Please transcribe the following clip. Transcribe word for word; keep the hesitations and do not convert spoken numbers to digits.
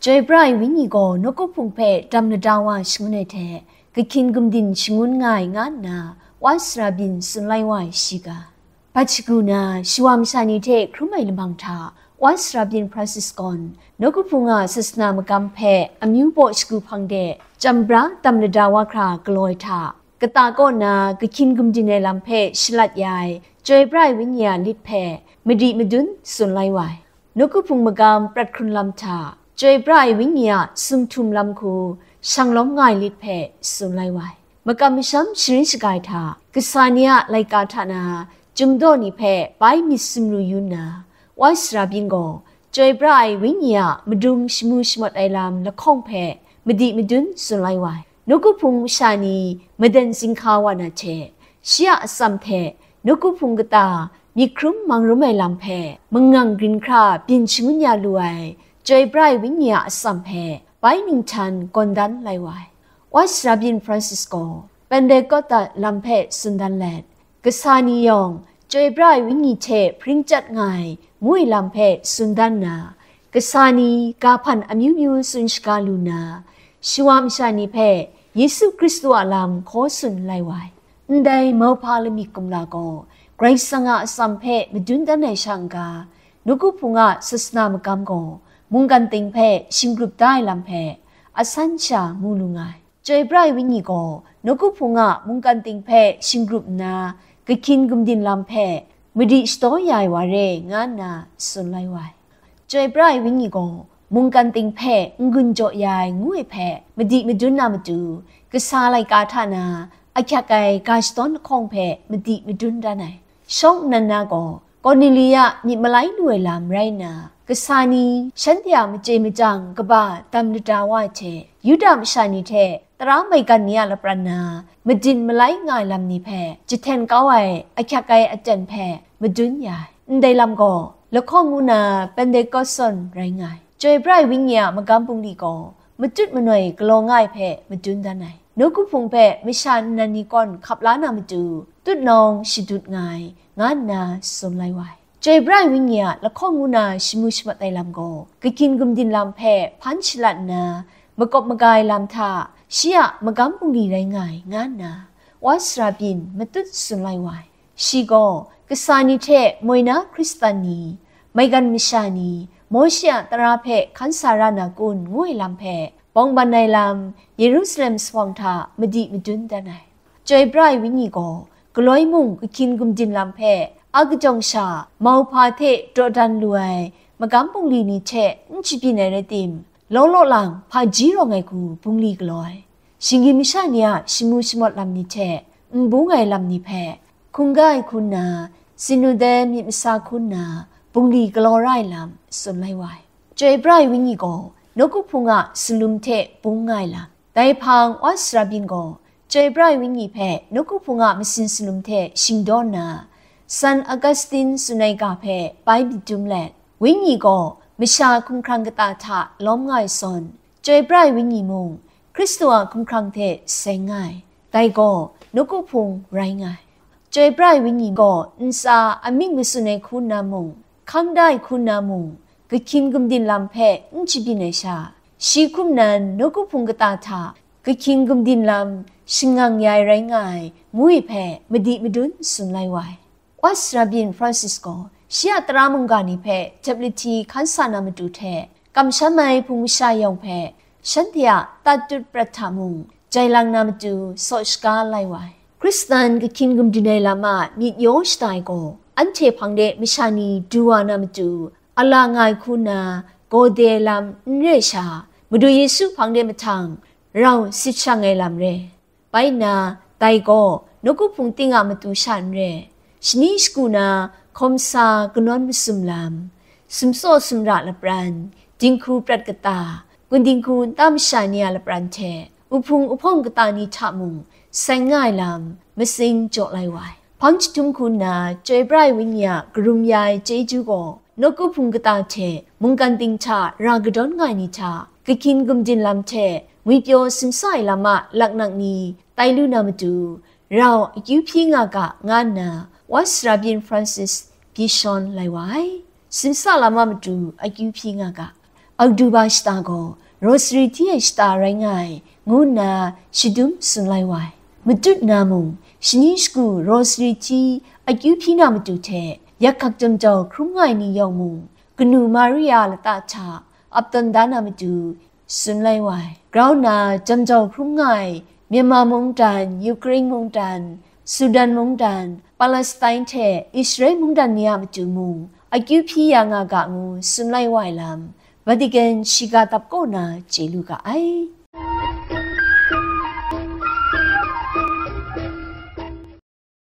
Chyoi pra ai Wenyi gaw nawku hpung hpe dam lada wa shangun ai hte, kahkyin gumdin shangun nga ai nga nna, wa sara byin tsun lai wa ai shi ga. Bat shagu na, shawa masha ni hte hkrum ai lamang hta, wa sara byin Francis gaw, nawku hpung a sasana magam hpe amyu baw shagu hpang de, chyam bra dam lada wa hkra galaw ai hta, kata kaw na kahkyin gumdin ai lam hpe shalat ya ai, Chyoi pra ai Wenyi a lit hpe madi madun tsun lai wa ai. Nawku hpung magam prat hkrun lam hta, Chyoi pra ai Wenyi a sumhtum lam hku shang lawm nga ai lit hpe tsun lai wa ai. Makam masham sharin shaga ai hta, kasa ni a laika hta na, chyum daw ni hpe bai myit sumru yu nna, wa sara byin gaw, Chyoi pra ai Wenyi a madung shamu shamawt ai lam lahkawng hpe madi madun tsun lai wa ai. Nawku hpung masha ni madan zinghka wa na hte, shi a atsam hte nawku hpung kata myit hkrum mang rum ai lam hpe mangang grin hkra byin shangun ya lu ai, Chyoi pra ai Wenyi a atsam hpe bai ninghtan gawn dan lai wa ai. Wa sara byin Francis gaw Pentekosta lam hpe tsun dan let, kasa ni yawng Chyoi pra ai Wenyi hte hpring chyat nga ai, ngu ai lam hpe tsun dan nna, kasa ni ga hpan amyu myu tsun shaga lu nna, shawa masha ni hpe Yesu Hkristu a lam hkaw tsun lai wa ai. Ndai mauhpa lamik kumla gaw, Karai Kasang a atsam hpe madun dan ai sha n-ga, nawku hpung a sasana magam gaw, mungkan ting hpe shinggrup da ai lam hpe, asan sha mu lu nga ai. Chyoi pra ai Wenyi gaw, nawku hpung a mungkan ting hpe shinggrup nna, kahkyin gumdin lam hpe madi shadaw ya ai wa re, nga nna tsun lai wa ai. Chyoi pra ai Wenyi gaw, mungkan ting hpe n-gun jaw ya ai ngu ai hpe madi madun na matu, kasa laika hta na ahkyak ai ga shadawn lahkawng hpe madi madun dan ai. Shawng nnan na gaw, Kornelia myit malai lu ai lam rai nna, kasa ni shanhte a machye machyang kaba dam lada wa ai hte, Yuda masha ni hte tara maigan ni a lapran na, madin malai nga ai lam ni hpe jahten kau ai ahkyak ai aten hpe madun ya ai. Ndai lam gaw, lahkawng ngu na Pentekost zawn rai nga ai. Chyoi pra ai Wenyi a magam bungli gaw, matut manoi galaw nga ai hpe madun dan ai. Nawku hpung hpe masha nnan ni kawn hkap la na matu, tutnawng shadut nga ai, nga nna tsun lai wa ai. Chyoi pra ai Wenyi a lahkawng ngu na shamu shamat ai lam gaw, kahkyin gumdin lam hpe hpan shalat nna, makawp maga ai lam hta, shi a magam bungli rai nga ai, nga nna, wa sara byin matut tsun lai wa ai. Shi gaw, kasa ni hte moi na Hkristan ni, maigan masha ni, Mawshe a tara hpe hkan sa ra na kun, ngu ai lam hpe, bawng ban ai lam, Yerusalem sawang hta madi madun dan ai. Chyoi pra ai Wenyi gaw, galoi mung kahkyin gumdin lam hpe, a kajawng sha, mauhpa hte dawdan lu ai, magam bungli ni hte n shabyin ai rai tim, law law lang hpaji rawng ai hku bungli galaw ai. Shinggyim masha ni a shamu shamawt lam ni hte n bung ai lam ni hpe hkungga ai hku nna, Sinode myit masa hku nna bungli galaw ra ai lam tsun lai wa ai. Chyoi pra ai Wenyi gaw nawku hpung a salum hte bung nga ai lam. Dai hpang wa sara byin gaw, Chyoi pra ai Wenyi hpe nawku hpung a masin salum hte shingdaw nna, San Augustine tsun ai ga hpe bai myit dum let, Wenyi gaw masha hkumhkrang kata hta lawm nga ai zawn, Chyoi pra ai Wenyi mung, Hkristu a hkumhkrang hte seng nga ai, dai gaw nawku hpung rai nga ai. Chyoi pra ai Wenyi gaw ntsa amying matsun ai hku nna mung, hkang da ai hku nna mung, kahkyin gumdin lam hpe n shabyin ai sha, shi hkum nan nawku hpung kata hta kahkyin gumdin lam shangang ya ai rai nga ai, ngu ai hpe madi madun tsun lai wa ai. Wa sara byin Francis gaw shi a tara mungga ni hpe jep lahti hkan sa na matu hte, kamsham ai hpung masha yawng hpe shanhte a tat tut prat hta mung, jai lang na matu saw shaga lai wa ai. Hkristan kahkyin gumdin ai lam a myit yaw shada ai gaw, anhte hpang de masha ni du wa na matu, a la nga ai hku nna, gaw de ai lam n re sha, Madu Yesu hpang de mahtang, rau sit shang ai lam re. Bai nna, dai gaw nawku hpung ting a matu sha n re, shani shagu na hkawm sa kanawn masum lam, sumtsaw sumra lapran, dinghku prat kata, gundinghku nta masha ni a lapran hte, uhpung uhpawng kata ni hta mung, seng nga ai lam, matsing jaw lai wa ai. Hpang jahtum hku nna, Chyoi pra ai Wenyi a karum ya ai chyeju gaw, nawku hpung kata hte mungkan ting hta ra kadawn nga ai ni hta, kahkyin gumdin lam hte ngwipyaw simsa ai lam a laknak ni tai lu na matu, rau akyu hpyi nga ga, nga nna wa sara byin Francis byi shawn lai wa ai. Simsa lam a matu akyu hpyi nga ga. Oktober shata gaw Rosary hti ai shata rai nga ai, ngu nna shadum tsun lai wa ai. Matut na mung, shani shagu Rosary hti akyu hpyi na matu hte, yak hkak jamjau hkrum nga ai ni yawng mung, kanu Maria lata hta ap tawn da na matu tsun lai wa ai. Grau nna jamjau hkrum nga ai Myanmar mungdan, Ukraine mungdan, Sudan mungdan, Palestine hte Israel mungdan ni a matu mung akyu hpyi ya nga ga ngu tsun lai wa ai lam, Vatican shiga dap kaw na chye lu ga ai.